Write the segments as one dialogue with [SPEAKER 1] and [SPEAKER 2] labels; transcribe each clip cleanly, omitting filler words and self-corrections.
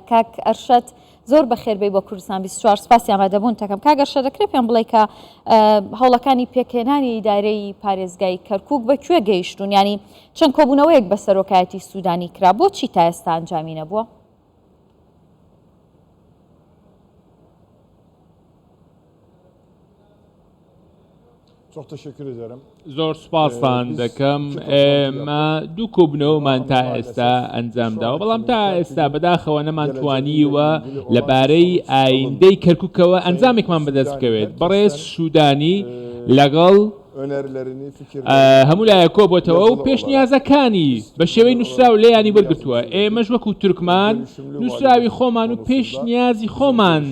[SPEAKER 1] کاک ئەرشەد زۆر بەخێر بێی بۆ کوردستان 24 سپاسی ئامادەبوون تەکەم کاک ئەرشەد دەکرێت پێم بڵێ کە هەوڵەکانی پێکهێنانی ئیدارەی پارێزگای کەرکک بە کوێ گەیشتون ینی چەند کۆبوونەوەیەک بە سەرۆکایەتی سوودانی کرا بۆچی تا ئێستا ئەنجامی نەبووە؟
[SPEAKER 2] زۆر سوپاستان دەکەم ئێمە دوو کۆبنەوەمان تا ئێستا ئەنجام داوە بەڵام تا ئێستا بەداخەوە نەمانتوانیوە لەبارەی ئایندەی کەرککەوە ئەنجامێکمان بەدەست بکەوێت بەڕێز سوودانی لەگەڵ هەموو لایەک کۆبۆتەوە و پێشنیازەکانی بە شێوەی نووسراو لێیانی وەرگرتووە، ئێمەش وەکو تورکمان نووسراوی خۆمان و پێشنیازی خۆمان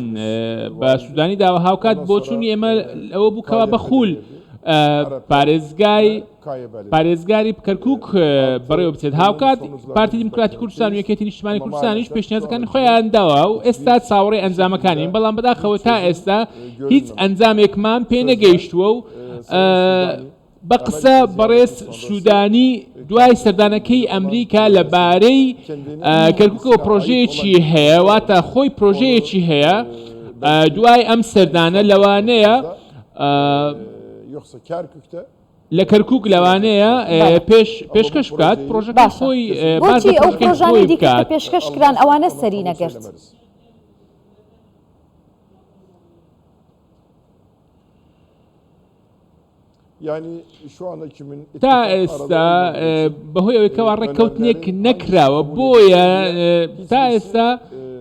[SPEAKER 2] بە سوودانی داوە، هاوکات بۆچوونی ئێمە ئەوە بوو کەوا بە خوول پارێزگای پارێزگاری کەرکوک بەڕێوە بچێت هاوکات پارتی دیموکراتی کوردستان و یەکێتی نیشتمانی کوردستانیش پێشنیازەکانی خۆیان داوە و ئێستا چاوەڕێی ئەنجامەکانین بەڵام بەداخەوە تا ئێستا هیچ ئەنجامێکمان پێ نەگەیشتووە و بە قسە بەڕێز سوودانی دوای سەردانەکەی ئەمریکا لەبارەی کەرکوکەوە پرۆژەیەکی هەیە واتە خۆی پرۆژەیەکی هەیە دوای ئەم سەردانە لەوانەیە لە کەرکک لەوانەیە پێش پێشکەش بکات پرۆژەکە خۆی
[SPEAKER 1] بۆچی ئەو پرۆژانەی دیکە پێشکەش کران ئەوانە سەری نەگرت؟
[SPEAKER 2] تا ئێستا بەهۆی ئەوەی کەوا ڕێککەوتنێک نەکراوە بۆیە تا ئێستا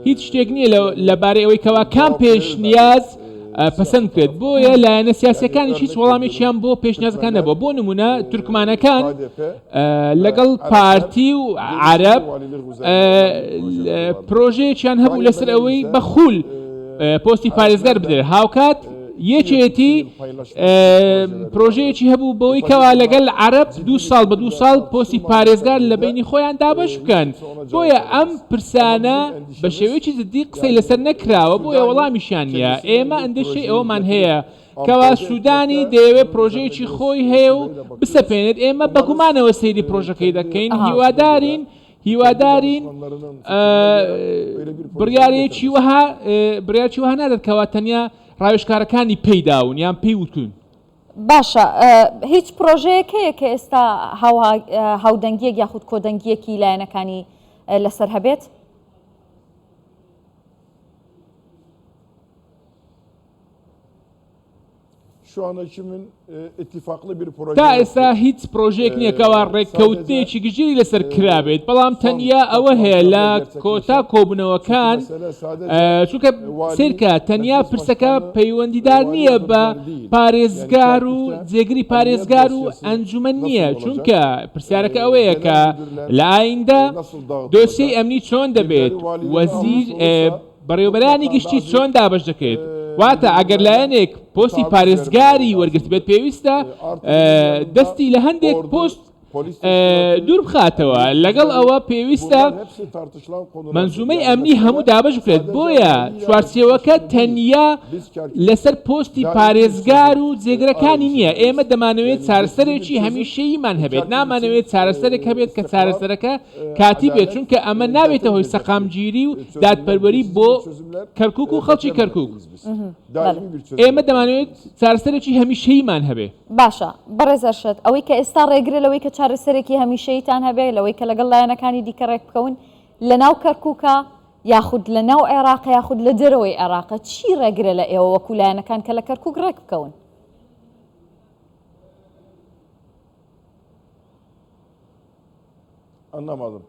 [SPEAKER 2] هیچ شتێک نییە لەبارەی ئەوەی کەوا کام پێشنیاز پەسەند بکرێت بۆیە لایەنە سیاسەکانیش هیچ وەڵامێکیان بۆ پێشنیازەکان نەبووە بۆ نمونە تورکمانەکان لەگەڵ پارتی و عەرەب پرۆژەیەکیان هەبوو لەسەر ئەوەی بە خول پۆستی پارێزگار بدرێت هاوکات یەکێتی پرۆژەیەکی هەبوو بەوەی کەوا لەگەل عەرەب دوو ساڵ بە دوو ساڵ پۆستی پارێزگار لە بینی خۆیان دابەش بکەن بۆیە ئەم پرسانە بە شێوەیەکی جدی قسەی لەسەر نەکراوە بۆیە وەڵامیشیان نییە ئێمە ئەندێشەی ئەوەمان هەیە کەوا سودانی دەیەوێت پرۆژەیەکی خۆی هەیە و بسەپێنێت ئێمە بە گومانەوە سەیری پرۆژەکەی دەکەین هیوادارین هیوادارین بڕیارێکی وەها بڕیارێکی وەها نادات کەوا تەنیا ڕاوێژکارەکانی پێی داون یان پێی وتون.
[SPEAKER 1] باشە هیچ پرۆژەیەک هەیە کە ئێستا هاودەنگیەک یاخود کۆدەنگیەکی لایەنەکانی لەسەر هەبێت؟
[SPEAKER 2] تا ئێستا هیچ پرۆژەیەک نییە کەوا ڕێککەوتنێکی گشتگیری لەسەر کرابێت، بەڵام تەنیا ئەوە هەیە لە کۆتا کۆبوونەوەکان، چونکە سەیرکە تەنیا پرسەکە پەیوەندیدار نییە بە پارێزگار و جێگری پارێزگار و ئەنجومەن نییە، چونکە پرسیارەکە ئەوەیە کە لە ئایندە دۆسیەی ئەمنی چۆن دەبێت، وەزیر. بەڕێوەبەرانی گشتی چۆن دابەش دەکرێت؟ واتە ئەگەر لایەنێک پۆستی پارێزگاری وەرگرتبێت پێویستە دەستی لە هەندێک پۆست دوور بخاتەوە لەگەڵ ئەوە پێویستە منزومەی ئەمنی هەموو دابەش بکرێت بۆیە چوارچێوەکە تەنیا لەسەر پۆستی پارێزگار و جێگرەکانی نییە ئێمە دەمانەوێت چارەسەرێکی هەمیشەییمان هەبێت نامانەوێت چارەسەرێک هەبێت کە چارەسەرەکە کاتی بێت، چونکە ئەمە نابێتە هۆی سەقامگیری و دادپەروەری بۆ کەرکوک و خەڵکی کەرکوک. ئێمە دەمانەوێت چارەسەرێکی هەمیشەییمان هەبێ.
[SPEAKER 1] باشە بەڕێز ئەرشەد، ئەوەی کە ئێستا ڕێگرە لەوەی کە چارەسەرێکی هەمیشەییتان هەبێ، لەوەی کە لەگەڵ لایەنەکانی دیکە ڕێکبکەون، لەناو کەرکوکە یاخود لەناو عێراقە یاخود لە دەرەوەی عێراقە، چی ڕێگرە لە ئێوە وەکو لایەنەکان کە لە کەرکوک ڕێکبکەون؟
[SPEAKER 2] Anlamadım.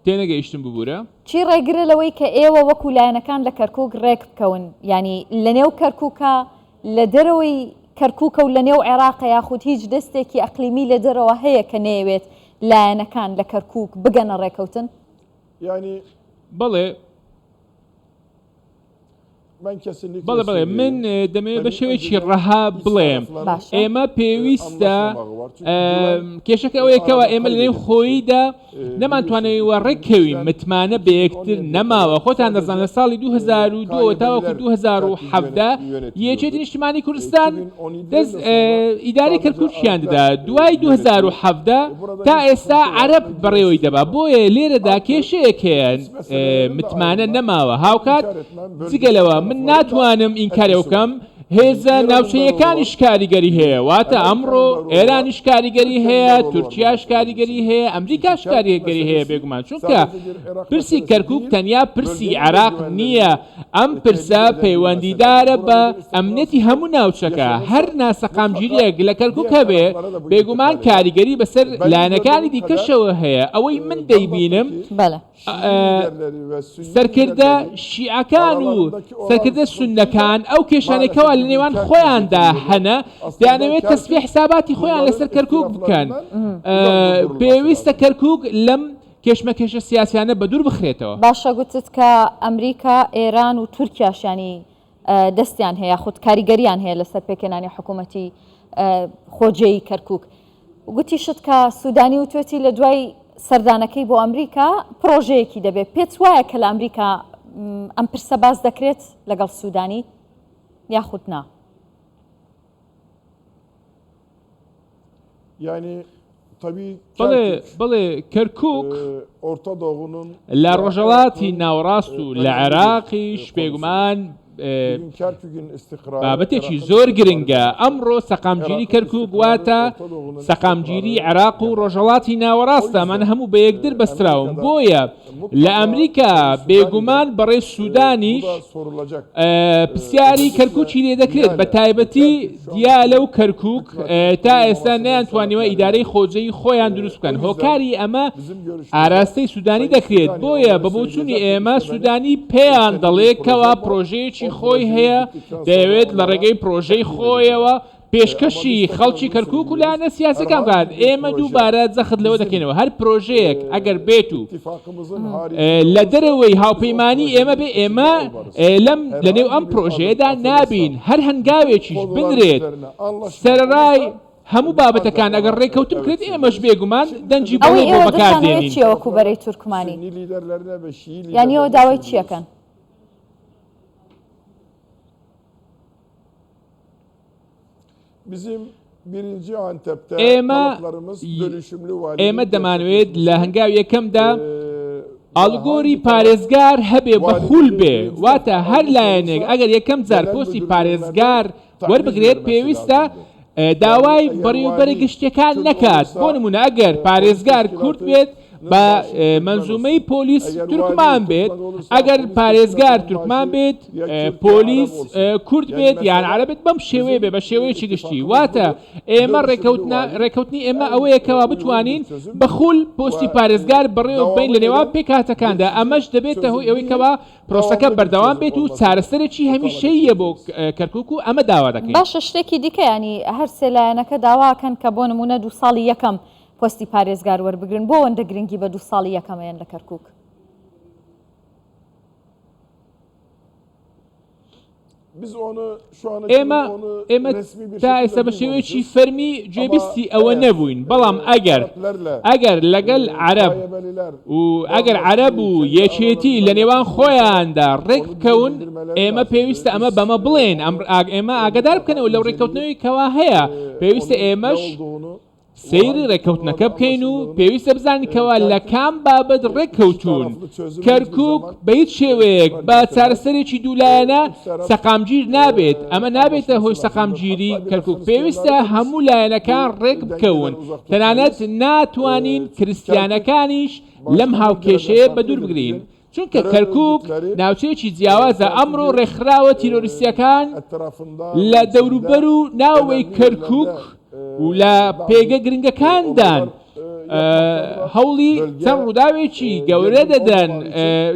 [SPEAKER 2] تێنەگەیشتم ببورە.
[SPEAKER 1] چی ڕێگرە لەوەی کە ئێوە وەکو لایەنەکان لە کەرکوک ڕێک بکەون یانی لەنێو کەرکوکە لە دەرەوەی کەرکوکە و لەنێو عێراقە یاخود هیچ دەستێکی ئەقلیمی لە دەرەوە هەیە کە نەیەوێت لایەنەکان لە کەرکوک بگەنە ڕێکەوتن؟
[SPEAKER 2] یانی بەڵێ. بەڵێ بەڵێ من دەمەوێت بە شێوەیەکی ڕەها بڵێم ئێمە پێویستە کێشەکە ئەوەیە کەوا ئێمە لە نێو خۆیدا نەمانتوانەوە ڕێککەوین متمانە بە یەکتر نەماوە خۆتان دەزان لە ساڵی 2002 تاوەکو 2017 یەکێتی نیشتمانی کوردستان دەست ئیداری کەرکوکیان دەدا دوای 2017 تا ئێستا عەرەب بەڕێوەی دەبا بۆیە لێرەدا کێشەیەک هەیە متمانە نەماوە هاوکات جگە لەوە من ناتوانم ئینکاری ئەو بکەم هێزە ناوچەیەکانیش کاریگەری هەیە واتە ئەمڕۆ ئێرانیش کاریگەری هەیە تورکیاش کاریگەری هەیە ئەمریکاش کاریگەری هەیە بێگومان چونکە پرسی کەرکک تەنیا پرسی عێراق نییە ئەم پرسە پەیوەندیدارە بە ئەمنیەتی هەموو ناوچەکە هەر ناسەقامگیریەک لە کەرکک هەبێ بێگومان کاریگەری بەسەر لایەنەکانی دیکەشەوە هەیە ئەوەی من دەیبینم سەرکردە شیعەکان و سەرکردە سوننەکان ئەو کێشانەی کەوا لە نێوان خۆیاندا هەنە دەیانەوێت تەسفیە حساباتی خۆیان لەسەر کەرکوک بکەن پێویستە کەرکوک لەم کێشمەکێشە سیاسیانە بەدوور بخرێتەوە.
[SPEAKER 1] باشە گوتت کە ئەمریکا، ئێران و تورکیاش یانی دەستیان هەیە یاخود کاریگەریان هەیە لەسەر پێکهێنانی حکوومەتی خۆجێی کەرکوک. گوتیشت کە سوودانی وتوێتی لە دوای سەردانەکەی بۆ ئەمریکا پرۆژەیەکی دەبێت. پێت وایە کە لە ئەمریکا ئەم پرسە باس دەکرێت لەگەڵ سوودانی یاخود نا؟
[SPEAKER 2] بەڵێ بەڵێ کەرکوک لە ڕۆژهەڵاتی ناوەڕاست و لە عێراقیش بێگومان بابەتێکی زۆر گرنگە ئەمڕۆ سەقامگیری کەرکوک واتە سەقامگیری عێراق و ڕۆژهەڵاتی ناوەڕاستە ئەمانە هەموو بە یەکتر بەستراون بۆیە لە ئەمریکا بێگومان بەڕێز سوودانیش پرسیاری کەرکوکی لێ دەکرێت بە تایبەتی دیالە و کەرکوک تا ئێستا نەیانتوانیوە ئیدارەی خۆجێی خۆیان دروست بکەن هۆکاری ئەمە ئاراستەی سوودانی دەکرێت بۆیە بە بۆچوونی ئێمە سوودانی پێیان دەڵێ کەوا پرۆژەیەکی خۆی هەیە دەیەوێت لە ڕێگەی پرۆژەی خۆیەوە پێشکەشی خەڵکی کەرکوک و لایەنە سیاسیەکان بکات، ئێمە دووبارە جەخت لەوە دەکەینەوە هەر پرۆژەیەک ئەگەر بێت و لە دەرەوەی هاوپەیمانی ئێمە بێ ئێمە لەم لەنێو ئەم پرۆژەیەدا نابین، هەر هەنگاوێکیش بنرێت سەرەڕای هەموو بابەتەکان ئەگەر ڕێککەوتن بکرێت ئێمەش بێگومان دەنگی
[SPEAKER 1] ئەوەی
[SPEAKER 2] بەڵێ بۆ
[SPEAKER 1] ئێوە
[SPEAKER 2] بەکار
[SPEAKER 1] دەتانەوێت
[SPEAKER 2] دێنین.
[SPEAKER 1] چییە وەکو بەرەی تورکمانی؟ یانی ئێوە داوای چییەکەن؟
[SPEAKER 2] ئێمە ئێمە دەمانەوێت لە هەنگاوی یەکەمدا ئاڵوگۆری پارێزگار هەبێ بە خول بێ واتە هەر لایەنێک ئەگەر یەکەم جار پۆستی پارێزگار وەربگرێت پێویستە داوای بەڕیوبەرە گشتیەکان نەکات بۆ نمونە ئەگەر پارێزگار کورد بێت بە مەنزومەی پۆلیس تورکمان بێت ئەگەر پارێزگار تورکمان بێت پۆلیس کورد بێت یان عەرەب بێت بەم شێوەیە بێ بە شێوەیەکی گشتی واتە ئێمە ڕێکەوتنا ڕێکەوتنی ئێمە ئەوەیە کەوا بتوانین بە خول پۆستی پارێزگار بەڕێوە ببەین لە نێوان پێکهاتەکاندا ئەمەش دەبێتە هۆی ئەوەی کەوا پرۆسەکە بەردەوام بێت و چارەسەرێکی هەمیشەییە بۆ کەرکوک و ئەمە داوا دەکەین.
[SPEAKER 1] باشە شتێکی دیکە یانی هەر سێ لایەنەکە داواکەن کە بۆ نمونە دوو ساڵی یەکەم پۆستی پارێزگار وەربگرن بۆ ئەوەندە گرنگی بە دوو ساڵی یەکەم ئەیەن لە کەرکوک؟
[SPEAKER 2] ئێمە ئێمە تا ئێستا بە شێوەیەکی فەرمی گوێبیستی ئەوە نەبووین بەڵام ئەگەر ئەگەر لەگەل عەرەب و ئەگەر عەرەب و یەکێتی لە نێوان خۆیاندا ڕێک بکەون ئێمە پێویستە ئەمە بەمە بڵێن ئەم ئێمە ئاگدار بکەنەوە لەو ڕێککەوتنەوەی کەوا هەیە پێویستە ئێمەش سەیری ڕێککەوتنەکە بکەین و پێویستە بزانین کەوا لە کام بابەت ڕێککەوتوون. کەرکوک بە هیچ شێوەیەک بە چارەسەرێکی دوولایەنە سەقامگیر نابێت، ئەمە نابێتە هۆی سەقامگیری کەرکوک، پێویستە هەموو لایەنەکان ڕێکبکەون، تەنانەت ناتوانین کریستیانەکانیش لەم هاوکێشەیە بەدوور بگرین. چونکە کەرکوک ناوچەیەکی جیاوازە، ئەمڕۆ ڕێکخراوە تیرۆریستییەکان لە دەوروبەر و ناوەوەی کەرکوک و لە پێگە گرنگەکاندان، هەوڵی چەند ڕووداوێکی گەورە دەدەن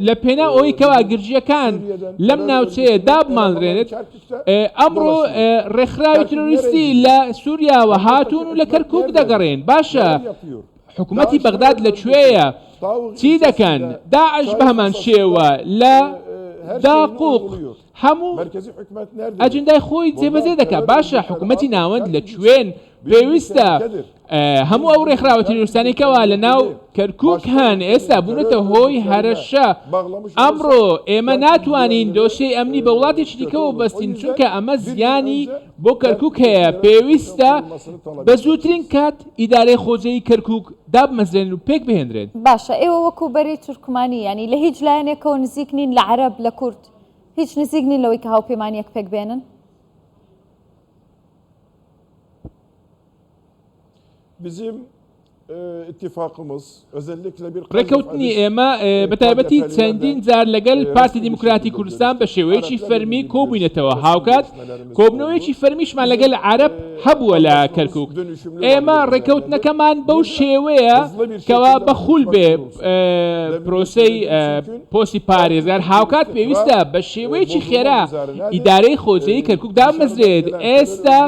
[SPEAKER 2] لە پێناو ئەوەی کەوا گرژییەکان لەم ناوچەیە دابماڵرێنێت، ئەمڕۆ ڕێکخراوی تیرۆریستی لە سوریاوە هاتوون و لە کەرکوک دەگەڕێن، باشە حکومەتی بەغداد لە کوێیە؟ چی دەکەن؟ داعش بەهەمان شێوە لە داقوق. هەموو ئەجندای خۆی جێبەجێ دەکات باشە حکوومەتی ناوەند لە کوێن پێویستە هەموو ئەو ڕێکخراوە تیرۆریستانەی کەوا لە ناو کەرکوک هەن ئێستا بوونەتە هۆی هەرەشە ئەمڕۆ ئێمە ناتوانین دۆسیەی ئەمنی بە وڵاتێکی دیکەوە بەستین چونکە ئەمە زیانی بۆ کەرکوک هەیە پێویستە بە زووترین کات ئیدارەی خۆجێی کەرکوک دابمەزرێن و پێک بهێنرێن.
[SPEAKER 1] باشە ئێوە وەکو بەرەی تورکمانی یانی لە هیچ لایەنێکەوە نزیک نین لە عەرەب لە کورد هیچ نزیک نین لەوەی کە هاوپەیمانیەک پێک بێنن؟
[SPEAKER 3] Bizim ittifakımız özellikle bir
[SPEAKER 2] ڕێکەوتنی ئێمە بە تایبەتی چەندین جار لەگەل پارتی دیموکراتی کوردستان بە شێوەیەکی فەرمی کۆبووینەتەوە هاوکات کۆبنەوەیەکی فەرمیشمان لەگەل عەرەب هەبووە لە کەرکک ئێمە ڕێکەوتنەکەمان بەو شێوەیە کەوا بە خول بێ پرۆسەی پۆستی پارێزگار هاوکات پێویستە بە شێوەیەکی خێرا ئیدارەی خۆجێی کەرکک دامەزرێت ئێستا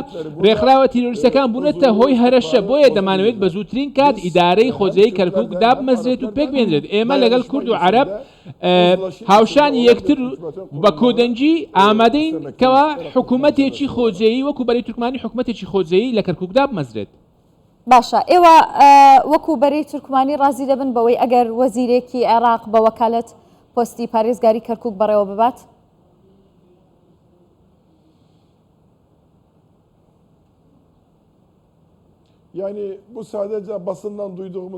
[SPEAKER 2] ڕێکخراوە تیرۆریستەکان بوونەتە هۆی هەرەشە بۆیە دەمانەوێت بە زووترین کات ئیدارەی خۆجێی کەرکک دابمەزرێت و پێکبێنرێت ئێمە لەگەڵ کورد و عەرەب هاوشانی یەکتر بە کۆدەنگی ئامادەین کەوا حکوومەتێکی خۆجێی وەکو بەرەی تورکمانی حکوومەتێکی خۆجێی لە کەرکک دابمەزرێت.
[SPEAKER 1] باشە ئێوە وەکو بەرەی تورکمانی ڕازی دەبن بەوەی ئەگەر وەزیرێکی عێراق بە وەکالەت پۆستی پارێزگاری کەرکوک بەڕێوە ببات؟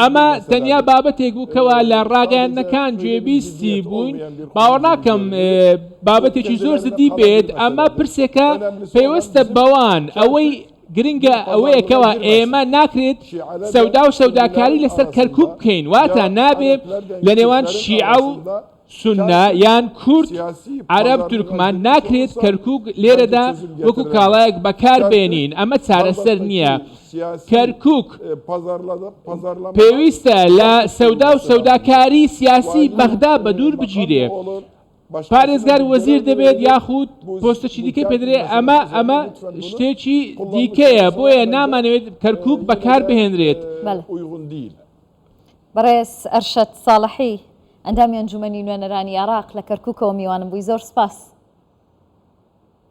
[SPEAKER 2] ئەمە تەنیا بابەتێک بوو کەوا لە ڕاگەیاندنەکان گوێبیستی بووین، باوەڕ ناکەم بابەتێکی زۆر جدی بێت، ئەمە پرسێکە پەیوەستە بەوان، ئەوەی گرنگە ئەوەیە کەوا ئێمە ناکرێت سەودا و سەوداکاری لەسەر کەرکوک بکەین، واتە نابێ لە نێوان شیعە و سوننە یان کورد، عەرەب، تورکمان ناکرێت کەرکوک لێرەدا وەکو کاڵایەک بەکار بێنین، ئەمە چارەسەر نییە. کەرکوک پێویستە لە سەودا و سەوداکاری سیاسی بەغدا بەدوور بگیرێ. پارێزگار وەزیر دەبێت یاخود پۆستەکی دیکەی پێدرێ ئەمە ئەمە شتێکی دیکەیە بۆیە نامانەوێت کەرکوک بەکار بهێنرێت.